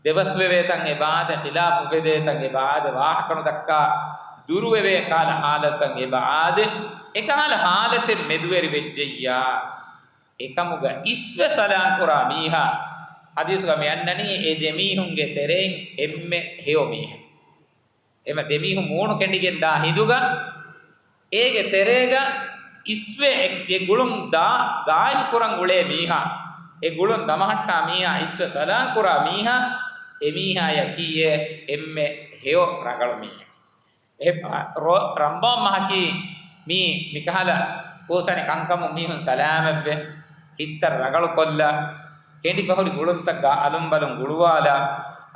ދެބަސްވެވޭތަން އެބަ އާދެ، ޚިލާފު އުފެދޭތަން އެބަ އާދެ، ވާހަކަ ނުދައްކާ ދުރުވެވޭ ކަހަލަ ހާލަތުތައް އެބަ އާދެ، އެކަހަލަ ހާލަތެއް މެދުވެރި ވެއްޖެއްޔާ، އެކަމުގަ އިސްވެ ސަލާން ކުރާ މީހާ، ޙަދީޘްގަ މި އަންނަނީ އެ ދެމީހުންގެ ތެރެއިން އެންމެ ހެޔޮ މީހެއް. އެމަ ދެމީހުން މޫނު ކެނޑިގެން ދާ ހިނދުގަ، އޭގެ ތެރޭގަ އިސްވެ އެ، އެ ގުޅުން ދާ، ގާއިމް ކުރަން އުޅޭ މީހާ، އެ ގުޅުން ދަމަހައްޓާ މީހާ، އިސްވެ ސަލާން ކުރާ މީހާ، އެ މީހާޔަކީ އެ އެންމެ ހެޔޮ ރަނގަޅު މީހެއް. އެ ރޮ-، ރަމަޟާން މަހަކީ މީ މިކަހަލަ ކޫސަނި ކަންކަމުން މީހުން ސަލާމަތްވެ، ހިތްތައް ރަގަޅުކޮށްލާ، ކެނޑިފަހުރި ގުޅުންތައް ގާ އަލުންބަލުން ގުޅުވާލާ،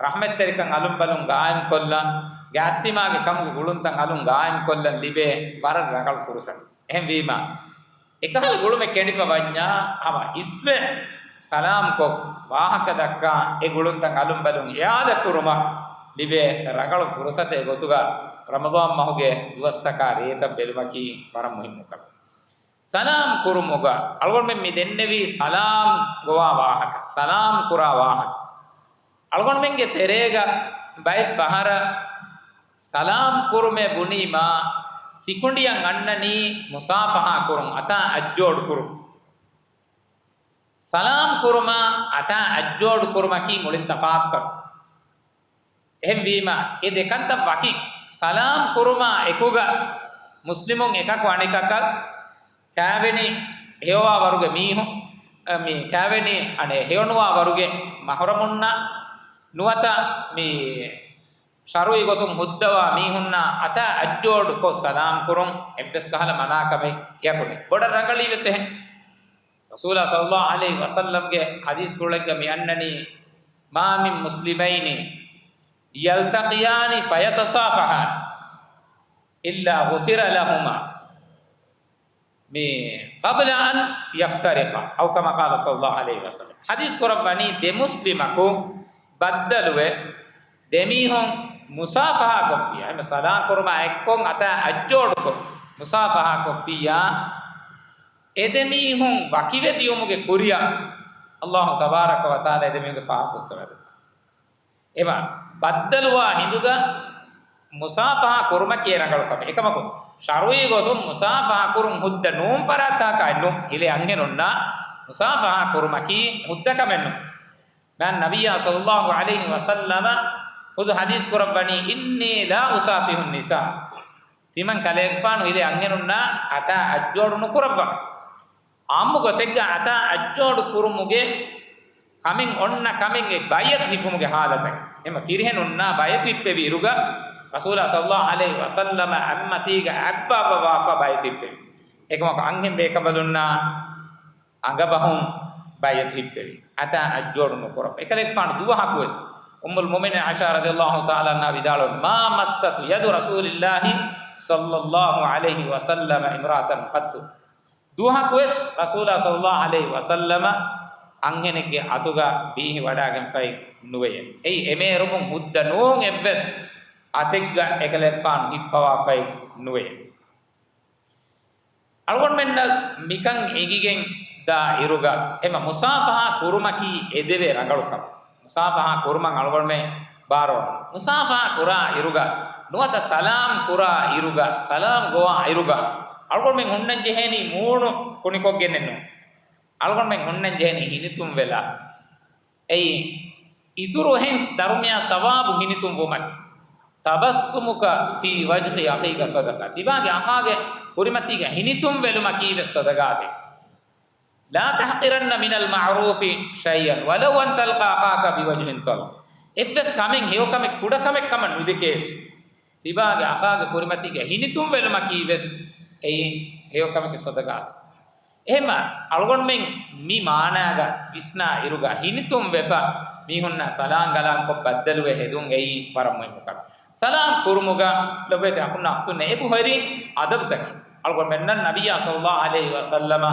ރަޙްމަތްތެރިކަން އަލުންބަލުން ގާއިމްކޮށްލާ، ގާތްތިމާގެ ކަމުގެ ގުޅުންތައް އަލުން ގާއިމްކޮށްލަން ލިބޭ ވަރަށް ރަނގަޅު ފުރުސަތެއް. އެހެންވީމަ، އެކަހަލަ ގުޅުމެއް ކެނޑިފަ ވަންޏާ، ހަމަ އިސްވެ ސަލާމްކޮށް، ވާހަކަ ދައްކާ، އެ ގުޅުންތައް އަލުންބަލުން އިޢާދަ ކުރުމަށް ލިބޭ ރަނގަޅު ފުރުސަތެއް ގޮތުގަ ރަމަޟާން މަހުގެ ދުވަސްތަކާ ރޭތައް ބެލުމަކީ ވަރަށް މުހިންމު ކަމެއް. ސަލާމް ކުރުމުގަ އަޅުގަނޑުމެން މި ދެންނެވީ ސަލާމް ގޮވާ ވާހަކަ، ސަލާމް ކުރާ ވާހަކަ. އަޅުގަނޑުމެންގެ ތެރޭގަ ބައެއް ފަހަރަށް ސަލާމް ކުރުމޭ ބުނީމާ، ސިކުނޑިއަށް އަންނަނީ މުސާފަހާ ކުރުން، އަތާ އަތްޖޯޑު ކުރުން. ސަލާމް ކުރުމާ އަތާ އަތްޖޯޑު ކުރުމަކީ މުޅިން ތަފާތު ކަމެއް. އެހެންވީމާ، އެ ދެކަންތައް ވަކި. ސަލާމް ކުރުމާ އެކުގަ މުސްލިމުން އެކަކު އަނެކަކަށް ކާވެނި ހެޔޮވާ ވަރުގެ މީހުން، އަ، މި ކާވެނި އަނެއް ހެޔޮނުވާ ވަރުގެ މަޙުރަމުންނާ ނުވަތަ މި ޝަރުޢީ ގޮތުން ހުއްދަވާ މީހުންނާ އަތާ އަތްޖޯޑު ކޮށް ސަލާމް ކުރުން އެއްވެސް ކަހަލަ މަނާކަމެއް ހެޔަކު ނެތް. ބޮޑަށް ރަނގަޅީ ވެސް އެހެން. ރަސޫލާ ޞައްލައްލާހު ޢަލައިހި ވަސައްލަމްގެ ޙަދީޘްފުޅެއްގަ މި އަންނަނީ، "ما من مسلمين يلتقيان فيتصافحان إلا غفر لهما من قبل أن يفترقا." أو كما قال صلى الله عليه وسلم. ޙަދީޘް ކުރައްވަނީ ދެ މުސްލިމަކު ބައްދަލުވެ، ދެމީހުން މުސާފަހާ ކޮށްފިއްޔާ، އެހެން ސަލާމް ކުރުމާ އެއްކޮށް އަތާ އަތްޖޯޑުކޮށް މުސާފަހާ ކޮށްފިއްޔާ، އެދެމީހުން ވަކިވެ ދިޔުމުގެ ކުރިއަށް ﷲ ތަބާރަކަ ވަތަޢާލާ އެދެމީހުންގެ ފާފަ ފުއްސަވާދެއްވާ. އެމަ ބައްދަލުވާ ހިނދުގަ މުސާފަހާ ކުރުމަކީ ރަނގަޅު ކަމެއް. އެކަމަކު، ޝަރުޢީ ގޮތުން މުސާފަހާ ކުރުން ހުއްދަ ނޫން ފަރާތްތަކާއެއް ނޫން. ހިލޭ އަންހެނުންނާ މުސާފަހާ ކުރުމަކީ ހުއްދަ ކަމެއް ނޫން. މާތް ނަބިއްޔާ ޞައްލައްލާހު ޢަލައިހި ވަސައްލަމަ ޚުދު ޙަދީޘް ކުރައްވަނީ، "إني لا أصافح النساء." ތިމަން ކަލޭގެފާނު ހިލޭ އަންހެނުންނާ އަތާ އަތްޖޯޑު ނުކުރައްވަ. އާއްމު ގޮތެއްގަ އަތާ އަތްޖޯޑު ކުރުމުގެ ކަމެއް އޮންނަ ކަމެއް އެ ބައިޢަތު ހިފުމުގެ ޙާލަތަށް. އެމަ ފިރިހެނުންނާ ބައިޢަތު ހިއްޕެވި އިރުގަ، ރަސޫލާ ޞައްލައްލާހު ޢަލައިހި ވަސައްލަމަ އަތްމަތީގަ އަތްބައްވަވާފަ ބައިޢަތު ހިއްޕެވި. އެކަމަކު އަންހެން ބޭކަނބަލުންނާ އަނގަބަހުން ބައިޢަތު ހިއްޕެވި. އަތާ އަތްޖޯޑު ނުކުރައްވަ. އެކަލޭގެފާނު ދުވަހަކުވެސް، އުއްމުލް މުއުމިނީން ޢާއިޝާ ރަޟިޔައްލާހު ތަޢާލާ ޢަންހާ ވިދާޅުވަނީ، "ما مست يد رسول الله صلى الله عليه وسلم امرأة قط." ދުވަހަކުވެސް ރަސޫލާ ޞައްލައްލާހު ޢަލައިހި ވަސައްލަމަ އަންހެނެއްގެ އަތުގަ ބީހި ވަޑާގެންފައި ނުވެޔޭ. އެއީ އެމޭރުމުން ހުއްދަ ނޫން އެއްވެސް އަތެއްގަ އެކަލޭގެފާނު ހިއްޕަވާފައި ނުވެޔޭ. އަޅުގަނޑުމެންނަށް މިކަން އެނގިގެން އިރުގަ އެމަ މުސާފަހާ ކުރުމަކީ އެދެވޭ ރަނގަޅު ކަމެއް. މުސާފަހާ ކުރުމަށް އަޅުގަނޑުމެން ބާރު މުސާފަހާ ކުރާ އިރުގަ ނުވަތަ ސަލާމް ކުރާ އިރުގަ، ސަލާމް ގޮވާ އިރުގަ އަޅުގަނޑުމެން ހުންނަން ޖެހޭނީ މޫނު ކުނިކޮށްގެނެއް ނޫން. އަޅުގަނޑުމެން ހުންނަން ޖެހޭނީ ހިނިތުންވެލާ. އެއީ، އިތުރު އެހެން ދަރުމަޔާ ސަވާބު ހިނިތުންވުމަކީ. تبسمك في وجه أخيك صدقة. ތިބާގެ އަޚާގެ ކުރިމަތީގަ ހިނިތުންވެލުމަކީ ވެސް ޞަދަޤާތެއް. لا تحقرن من المعروف شيئا ولو أن تلقى أخاك بوجه طلق. އެއްވެސް ކަމެއް ހެޔޮކަމެއް ކުޑަކަމެއް ކަމަށް ނުދެކޭށި. ތިބާގެ އަޚާގެ ކުރިމަތީގަ ހިނިތުންވެލުމަކީ ވެސް އެއީ ހެޔޮކަމެއްގެ ޞަދަޤާތެއް. އެހެމަ އަޅުގަނޑުމެން މި މާނާގަ ވިސްނާ އިރުގަ ހިނިތުންވެފަ މީހުންނަށް ސަލާން ގަލާންކޮށް ބައްދަލުވެ ހެދުން އެއީ ވަރަށް މުހިންމު ކަމެއް. ސަލާން ކުރުމުގަ ލޮބުވެތި އަޚުންނާ އުޚްތުންނޭ އެބަހުރި އަދަބުތަކެއް އަޅުގަނޑުމެންނަށް ނަބިއްޔާ ޞައްލައްލާހު ޢަލައިހި ވަސައްލަމަ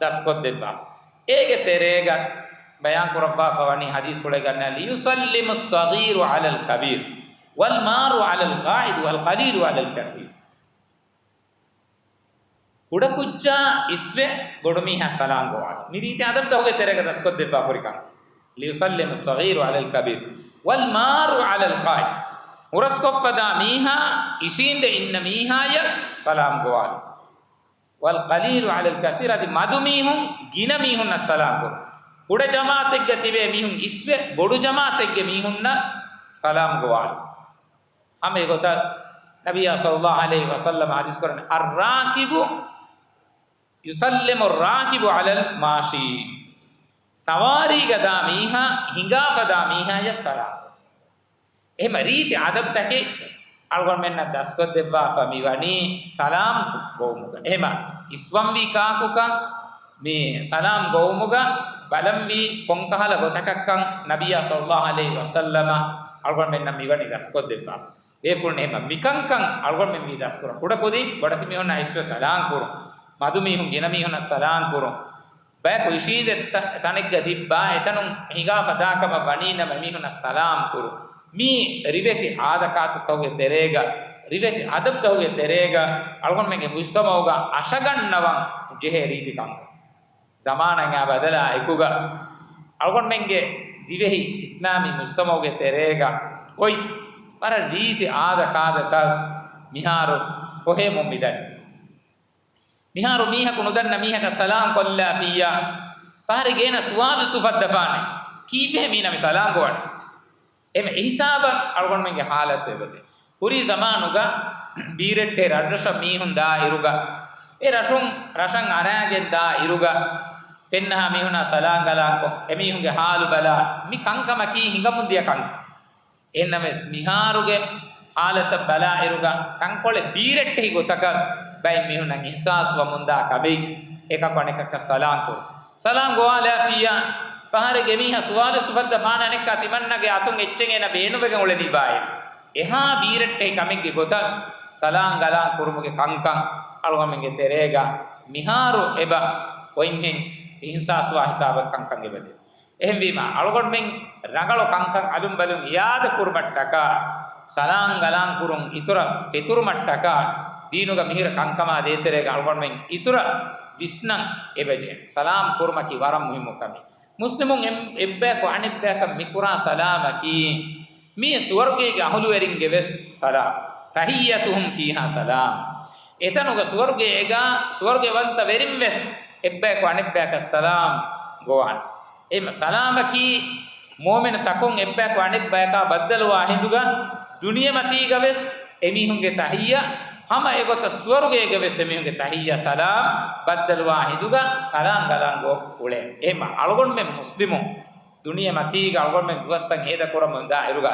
ދަސްކޮށްދެއްވާފަ. އޭގެ ތެރޭގަ ބަޔާން ކުރައްވާފަ ވަނީ ޙަދީޘްފުޅެއް ގަންނަ، ليسلم الصغير على الكبير والمار على القاعد والقليل على الكثير. ކުޑަކުއްޖާ އިސްވެ ބޮޑުމީހާ ސަލާން ގޮވާލުން. މި ރީތި އަދަބުތަކުގެ ތެރޭގަ ދަސްކޮށްދެއްވާ ފުރިކަން. ليسلم الصغير على الكبير والمار على القاعد. ހުރަސްކޮށްފަދާ މީހާ އިށީނދެ އިންނަ މީހާޔަށް ސަލާމް ގޮވާލުން. والقليل على الكثير، އަދި މަދުމީހުން ގިނަ މީހުންނަށް ސަލާމް ކުރުން. ކުޑަ ޖަމާޢަތެއްގަ ތިބޭ މީހުން އިސްވެ ބޮޑު ޖަމާޢަތެއްގެ މީހުންނަށް ސަލާމް ގޮވާލުން. ހަމަ އެގޮތަށް ނަބިއްޔާ ޞައްލައްލާހު ޢަލައިހި ވަސައްލަމަ ޙަދީޘް ކުރަނީ، الراكب يسلم الراكب على الماشي. ސަވާރީގަ ދާ މީހާ ހިނގާފަ ދާ މީހާޔަށް ސަލާމް. އެހެމަ ރީތި އަދަބުތަކެއް އަޅުގަނޑުމެންނަށް ދަސްކޮށްދެއްވާފަ މި ވަނީ ސަލާމް ގޮވުމުގަ. އެހެމަ އިސްވަންވީ ކާކުކަން، މި ސަލާމް ގޮވުމުގަ ބަލަންވީ ކޮންކަހަލަ ގޮތަކަށްކަން ނަބިއްޔާ ޞައްލައްލާހު ޢަލައިހި ވަސައްލަމަ އަޅުގަނޑުމެންނަށް މި ވަނީ ދަސްކޮށްދެއްވާފަ. ބޭފުޅުން އެހެމަ މިކަންކަން އަޅުގަނޑުމެން މި ދަސްކުރަން. ކުޑަކުދިން ބޮޑެތި މީހުންނާ އިސްވެ ސަލާމް ކުރުން. މަދުމީހުން ގިނަ މީހުންނަށް ސަލާމް ކުރުން. ބަޔަކު އިށީނދެ ތަ-، ތަނެއްގަ ތިއްބާ އެތަނުން ހިނގާފަ ދާ ކަމަށް ވަނީ ނަމަ މީހުންނަށް ސަލާމް ކުރުން. މީ ރިވެތި އާދަކާދަތަކުގެ ތެރޭގަ، ރިވެތި އަދަބުތަކުގެ ތެރޭގަ އަޅުގަނޑުމެންގެ މުޖްތަމަޢުގަ އަށަގަންނަވަން ޖެހޭ ރީތި ކަންކަން. ޒަމާނަށް އާ ބަދަލާ އެކުގަ އަޅުގަނޑުމެންގެ ދިވެހި އިސްލާމީ މުޖްތަމަޢުގެ ތެރޭގަ އޮތް ވަރަށް ރީތި އާދަކާދަތައް މިހާރު ފޮހެމުން މިދަނީ. މިހާރު މީހަކު ނުދަންނަ މީހަކަށް ސަލާމް ކޮށްލާފިއްޔާ، ފަހަރެއްގެ އޭނަ ސުވާލު އުފައްދަފާނެ، ކީއްވެހޭ މީނަ މި ސަލާމް ގޮވަނީ؟ އެމެ އެހިސާބަށް އަޅުގަނޑުމެންގެ ޙާލަތު އެބަދޭ. ކުރީ ޒަމާނުގަ ބީރެއްޓެ ރަށްރަށަށް މީހުން ދާ އިރުގަ، އެ ރަށުން ރަށަށް އަރާގެން ދާ އިރުގަ، ފެންނަހާ މީހުނާ ސަލާން ގަލާންކޮށް، އެމީހުންގެ ޙާލު ބަލާ، މި ކަންކަމަކީ ހިނގަމުންދިޔަ ކަންކަން. އެހެންނަމަވެސް، މިހާރުގެ ޙާލަތަށް ބަލާއިރުގަ، ތަންކޮޅެއް ބީރެއްޓެހި ގޮތަކަށް ބައެއް މީހުންނަށް އިޙްސާސް ވަމުންދާ ކަމެއް، އެކަކު އަނެކަކަށް ސަލާން ކުރުން. ސަލާން ގޮވާލާފިއްޔާ، ފަހަރެއްގެ މީހާ ސުވާލެއް އުފައްދަފާނެ، އަނެއްކާ ތިމަންނަގެ އަތުން އެއްޗެއް އޭނަ ބޭނުންވެގެން އުޅެނީ ބާއޭ. އެހާ ބީރެއްޓެހި ކަމެއްގެ ގޮތަށް ސަލާން ގަލާން ކުރުމުގެ ކަންކަން އަޅުގަނޑުމެންގެ ތެރޭގަ މިހާރު އެބަ އޮތްހެން އިޙްސާސްވާ ހިސާބަށް ކަންކަން އެބަދޭ. އެހެންވީމަ، އަޅުގަނޑުމެން ރަނގަޅު ކަންކަން އަލުން ބަލުން އިޢާދަ ކުރުމަށްޓަކާ، ސަލާން ގަލާން ކުރުން އިތުރަށް ފެތުރުމަށްޓަކާ، ދީނުގަ މިހިރަ ކަންކަމާ ދޭތެރޭގަ އަޅުގަނޑުމެން އިތުރަށް ވިސްނަން އެބަޖެހޭ. ސަލާމް ކުރުމަކީ ވަރަށް މުހިއްމު ކަމެއް. މުސްލިމުން އެ-، އެއްބަޔަކު އަނެއްބަޔަކަށް މިކުރާ ސަލާމަކީ، މީ ސުވަރުގޭގެ އަހުލުވެރިންގެ ވެސް ސަލާމް. تحيتهم فيها سلام. އެތަނުގަ ސުވަރުގޭގަ ސުވަރުގެވަންތަ ވެރިން ވެސް އެއްބަޔަކު އަނެއްބަޔަކަށް ސަލާމް ގޮވާނެ. އެ ސަލާމަކީ މުއުމިނު ތަކުން އެއްބަޔަކު އަނެއްބަޔަކާ ބައްދަލުވާ ހިނދުގަ، ދުނިޔެމަތީގަ ވެސް އެމީހުންގެ ތަހިއްޔާ، ހަމަ އެގޮތަށް ސުވަރުގޭގަ ވެސް އެމީހުންގެ ތަހިއްޔާ ސަލާމް ބައްދަލުވާ ހިނދުގަ ސަލާމް ގަލާން ގޮ އުޅޭ. އެހެންމަ އަޅުގަނޑުމެން މުސްލިމުން ދުނިޔެމަތީގަ އަޅުގަނޑުމެން ދުވަސްތައް ހޭދަ ކުރަމުން ދާއިރުގަ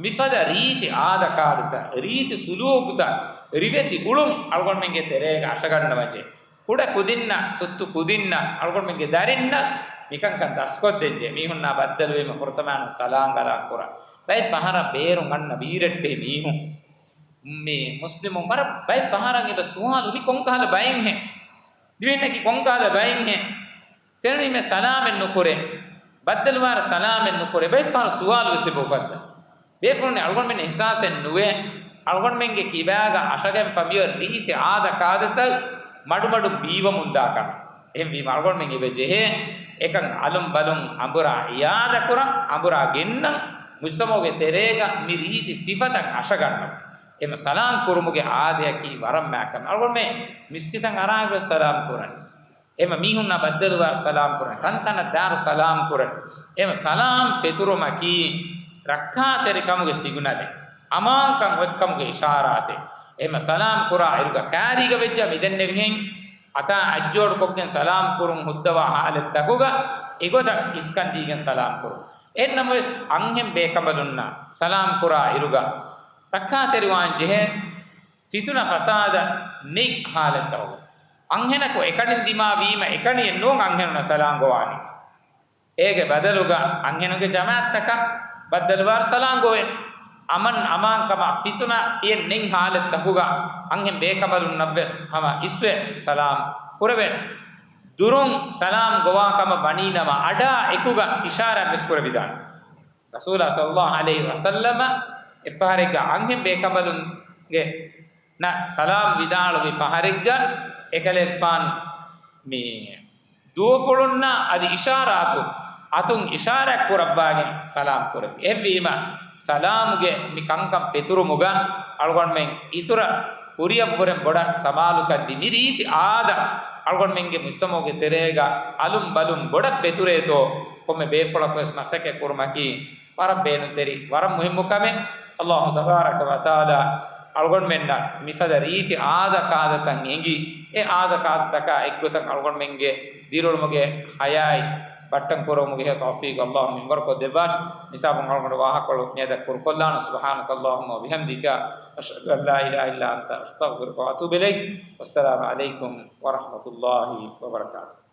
މިފަދަ ރީތި އާދަކާދަތައް، ރީތި ސުލޫކުތައް، ރިވެތި އުޅުން އަޅުގަނޑުމެންގެ ތެރޭގަ އަށަގަންނަވަންޖެ. ކުޑަ ކުދިންނަށް، ތުއްތު ކުދިންނަށް، އަޅުގަނޑުމެންގެ ދަރިންނަށް މިކަންކަން ދަސްކޮށްދެއްޖެ. މީހުންނާ ބައްދަލުވީމަ ފުރަތަމައިނު ސަލާން ގަލާން ކުރާ. ބައެއް ފަހަރަށް ބޭރުން އަންނަ ބީރެއްޓެހި މީހުން، މި މުސްލިމުން ވަރަށް ބައެއް ފަހަރަށް އެބަ ސުވާލު، މި ކޮންކަހަލަ ބައެއްހެން؟ ދިވެހިންނަކީ ކޮންކަހަލަ ބައެއްހެން؟ ފެނުނީމެ ސަލާމެއް ނުކުރޭ، ބައްދަލުވާރަ ސަލާމެއް ނުކުރޭ، ބައެއްފަހަރު ސުވާލު ވެސް އެބަ އުފައްދާ. ބޭފުޅުން އަޅުގަނޑުމެން އިޙްސާސެއް ނުވޭ، އަޅުގަނޑުމެންގެ ކިބާގަ އަށަގެންފަ މިއޮތް ރީތި އާދަ ކާދަތައް މަޑުމަޑުން ބީވަމުންދާ ކަމެއް. އެހެންވީމަ އަޅުގަނޑުމެން އެބަ ޖެހޭ އެކަން އަލުން ބަލުން އަނބުރާ އިޔާދަކުރަން، އަނބުރާ ގެންނަން، މުޖްތަމަޢުގެ ތެރޭގަ މި ރީތި ސިފަތައް އަށަގަންނަން. އެމަ ސަލާމް ކުރުމުގެ އާދަޔަކީ ވަރަށް މާކަމެއް. އަޅުގަނޑުމެން މިސްކިތަށް އަރާގޮސް ސަލާމް ކުރަން. އެމަ މީހުންނާ ބައްދަލުވާ ސަލާމް ކުރަން. ތަންތަނަށް ދާރު ސަލާމް ކުރަން. އެމަ ސަލާމް ފެތުރުމަކީ ރައްކާތެރިކަމުގެ ސިގުނަލެއް. އަމާންކަން އޮތްކަމުގެ އިޝާރާތެއް. އެމަ ސަލާމް ކުރާ އިރުގަ ކާރީގަ ވެއްޖާ މިދެންނެވިހެން އަތާ އަތްޖޯޑުކޮށްގެން ސަލާމް ކުރުން ހުއްދަވާ ހާލަތްތަކުގަ އެގޮތަށް އިސްކަން ދީގެން ސަލާމް ކުރުން. އެހެންނަމަވެސް އަންހެން ބޭކަނބަލުންނާ ސަލާމް ކުރާ އިރުގަ ރައްކާތެރިވާން ޖެހޭ ފިތުނަ ފަސާދަ ނެތް ހާލަތްތަކުގަ. އަންހެނަކު އެކަނިން ދިމާވީމަ އެކަނިއެއް ނޫން އަންހެނުންނަށް ސަލާމް ގޮވާނީ. އޭގެ ބަދަލުގަ އަންހެނުންގެ ޖަމާޢަތްތަކަށް ބައްދަލުވާ ސަލާމް ގޮވޭ. އަމަން އަމާންކަމާ ފިތުނައެއް ނެތް ހާލަތްތަކުގަ އަންހެން ބޭކަނބަލުންނަށްވެސް ހަމަ އިސްވެ ސަލާމް ކުރެވޭނެ. ދުރުން ސަލާމް ގޮވާ ކަމަށް ވަނީނަމަ އަޑާ އެކުގަ އިޝާރާތްވެސް ކުރެވިދާނެ. ރަސޫލާ ޞައްލައްލާހު ޢަލައިހި ވަސައްލަމަ އެއްފަހަރެއްގަ އަންހެން ބޭކަނބަލުންގެ ނަ ސަލާމް ވިދާޅުވި ފަހަރެއްގަ އެކަލޭގެފާނު މި ދުވަފުޅުންނަށް އަދި އިޝާރާތު، އަތުން އިޝާރާތް ކުރައްވާގެން ސަލާމް ކުރެއްވި. އެހެންވީމަ، ސަލާމްގެ މި ކަންކަން ފެތުރުމުގަ އަޅުގަނޑުމެން އިތުރަށް ކުރިއަށްވުރެން ބޮޑަށް ސަމާލުކަން ދީ. މި ރީތި އާދަ އަޅުގަނޑުމެންގެ މުޖްތަމަޢުގެ ތެރޭގަ އަލުން ބަލުން ބޮޑަށް ފެތުރޭތޯ، ކޮންމެ ބޭފުޅަކުވެސް މަސައްކަތް ކުރުމަކީ ވަރަށް ބޭނުންތެރި، ވަރަށް މުހިއްމު ކަމެއް. އައްލާހު ތަބާރަކަ ވަތަޢާލާ އަޅުގަނޑުމެންނަށް މިފަދަ ރީތި އާދަ ކާދަތައް އެނގި، އެ އާދަ ކާދަތަކާ އެއްގޮތަށް އަޅުގަނޑުމެންގެ ދިރިއުޅުމުގެ ޙަޔާތް ބައްޓަން ކުރުމުގެ ހެޔޮ ތައުފީޤު އައްލާހު މިންވަރުކޮށްދެއްވާށި. މިސާބުން އަޅުގަނޑު ވާހަކަކޮޅު މިއަދަށް ކުރުކޮށްލާނަން. سبحانك اللهم وبحمدك، أشهد أن لا إله إلا أنت، أستغفرك وأتوب إليك. والسلام عليكم ورحمة الله وبركاته.